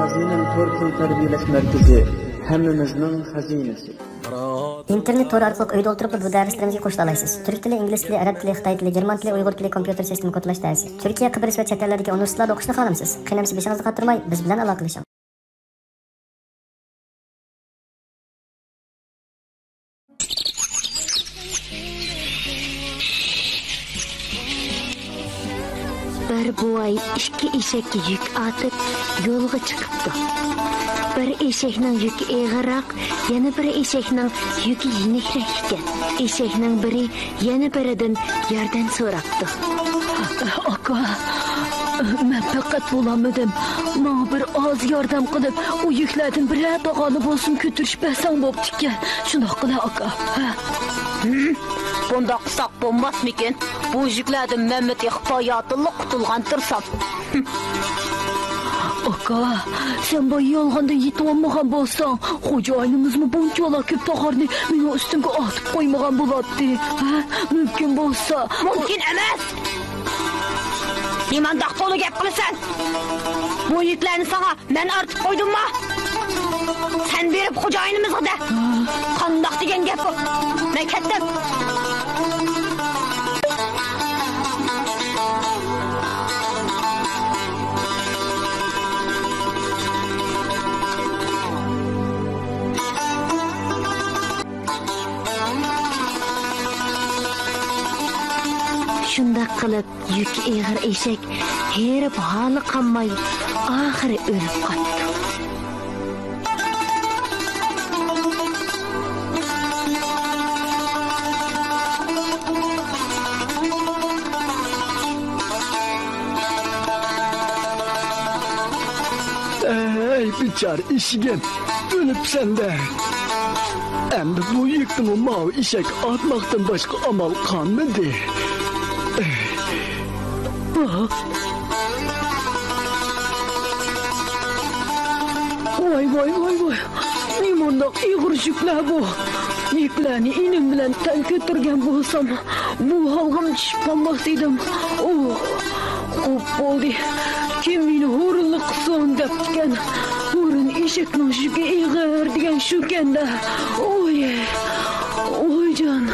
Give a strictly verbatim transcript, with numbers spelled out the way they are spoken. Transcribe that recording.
خەزىنەم تور تىل تەربىيەلەش مەركىزى، ھەممىمىزنىڭ خەزىنىسى. ئىنتېرنېت تورى ئارقىلىق ئۆيدە ئولتۇرۇپلا بۇ دەرسلىرىمىزگە قوشۇلالايسىز. تۈرك تىلى، ئىنگلىز تىلى، ئەرەب تىلى، خىتاي تىلى، گېرمان تىلى، ئۇيغۇر تىلى، كومپيۇتېر سىستېما كودلاش دەرسى. تۈركىيە، قەبرىس ۋە چەت ئەللەردىكى ئۇنىۋېرسىتېتلاردا ئوقۇشنى خالامسىز؟ قېنى ئەمىسە بېشىڭىزنى قاتۇرماي، بىز بىلەن ئالاقىلىشىڭ. بىر بوۋاي ئىككى ئېشەككە يۈك ئارتىپ، يولغا چىقىپتۇ. بىر ئېشەكنىڭ يۈكى ئېغىرراق، يەنە بىر ئېشەكنىڭ يۈكى يېنىكرەك ئىكەن. ئېشەكنىڭ بىرى يەنە بىرىدىن ياردەم سوراپتۇ. ئاكا، مەن پەقەت بولالمىدىم. ماڭا بىر ئاز ياردەم قىلىپ، ئۇ يۈكلەردىن بىرەر تاغارنى بولسىمۇ كۆتۈرۈشۈپ بەرسەڭ بوپتىكەن. شۇنداق قىلە، ئاكا. ھە؟ ھىم، بۇنداق قىلساق بولماسمىكىن؟ بۇ يۈكلەردىن مەنمۇ تېخى باياتىنلا قۇتۇلغان تۇرسام. ئاكا، سەن بايا يالغاندىن يېتىۋالمىغان بولساڭ، خوجايىنىمىزمۇ بۇنچىۋالا كۆپ تاغارنى مېنىڭ ئۈستۈمگە ئارتىپ قويمىغان بولاتتى. ھە؟ مۇمكىن بولسا. مۇمكىن ئەمەس! نېمانداق تولا گەپ قىلىسەن؟ بۇ يۈكلەرنى ساڭا مەن ئارتىپ قويدۇممۇ؟ سەن بېرىپ خوجايىنىمىزغا دە. قانداق دېگەن گەپ بۇ؟ مەن كەتتىم. شۇنداق قىلىپ، يۈكى ئېغىر ئېشەك ھېرىپ ھالى قالماي، ئاخىرى ئۆلۈپ قاپتۇ. ئەي، بىچارە ئېشىگىم، ئۆلۈپسەن-دە. ئەمدى بۇ يۈكنىمۇ ماۋۇ ئېشەك ئارتماقتىن باشقا ئامال قالمىدى. ۋاي، ۋاي، ۋاي، ۋاي. نېمانداق ئېغىر يۈكلەر بۇ؟ يۈكلەرنى ئىنىم بىلەن تەڭ كۆتۈرگەن بولسام، بۇ ھالغىمۇ چۈشۈپ قالماس ئىدىم. ئوھ، خوپ بولدى. كىم مېنى ھۇرۇنلۇق قىلسۇن دەپتىكەن. ھۇرۇن ئېشەكنىڭ يۈكى ئېغىر دېگەن شۇكەن-دە. ئوي، ئويجان.